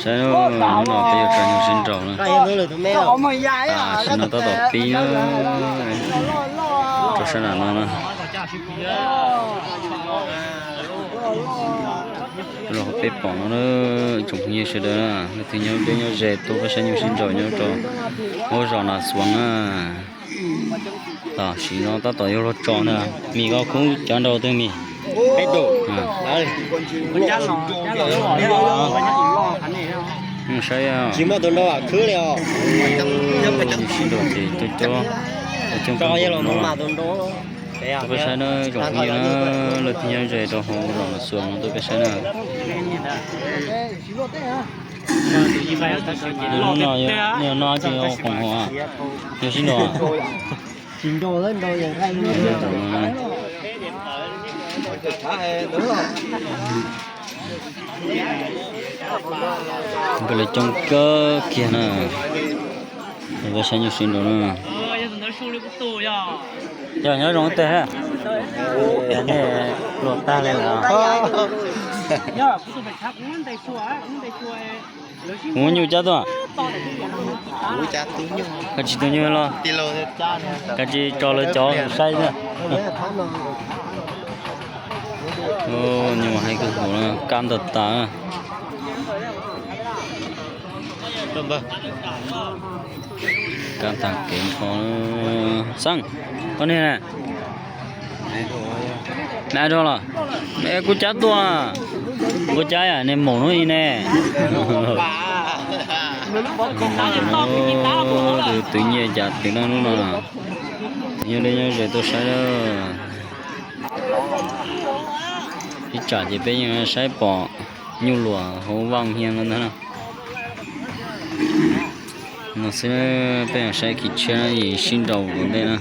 Saib, hnub no peb yuav tso nyuj sib nraus na. Tam sim no tab tom pib na, rau sab nram no na. Los peb pom no na, tsoom phooj ywg sawv daws na, leej twg nyob deb nyob ze tuaj peb saib nyuj sib nraus nyob rau hauv zos Nas Xuas na. Tam sim no tab tom yuav luag tso na, mis koj khub cov nraus twg mis? Saib, sib nraus ces coob coob no. Peb saib na, tsoom phooj ywg na, leej twg nyob ze rau hauv zos Nas Xuas no tuaj peb saib na. Hnub no yog no ces yog qoom hauv, yog sib nraus. Nkawd lawv coob kawg kiag na. Peb saib nyuj sib nraus na. Yog nyob zoo teg, luag tag li lawm. Kuv nyuj cab tuaj. Koj tsis tu nyuj los? Koj tsis tso lawv cov saib na. Nyuj mas hais kawg nkaus, kab ntawm tas. Kab tag kev nrho. Xeeb, koj niag na. Nab rau los? Kuv cab tuaj. Kuv cab yam nej maum hnub i ne. Twv nyiaj cas twv no hnub no. Nyob deb nyob ze tuaj saib lawm. Ib tsam ces peb yeej saib pom nyuj luam hauv Vaj Hiab no ntag na. No xwb, peb saib kiv tshiab yim sib nraus ua ntej na.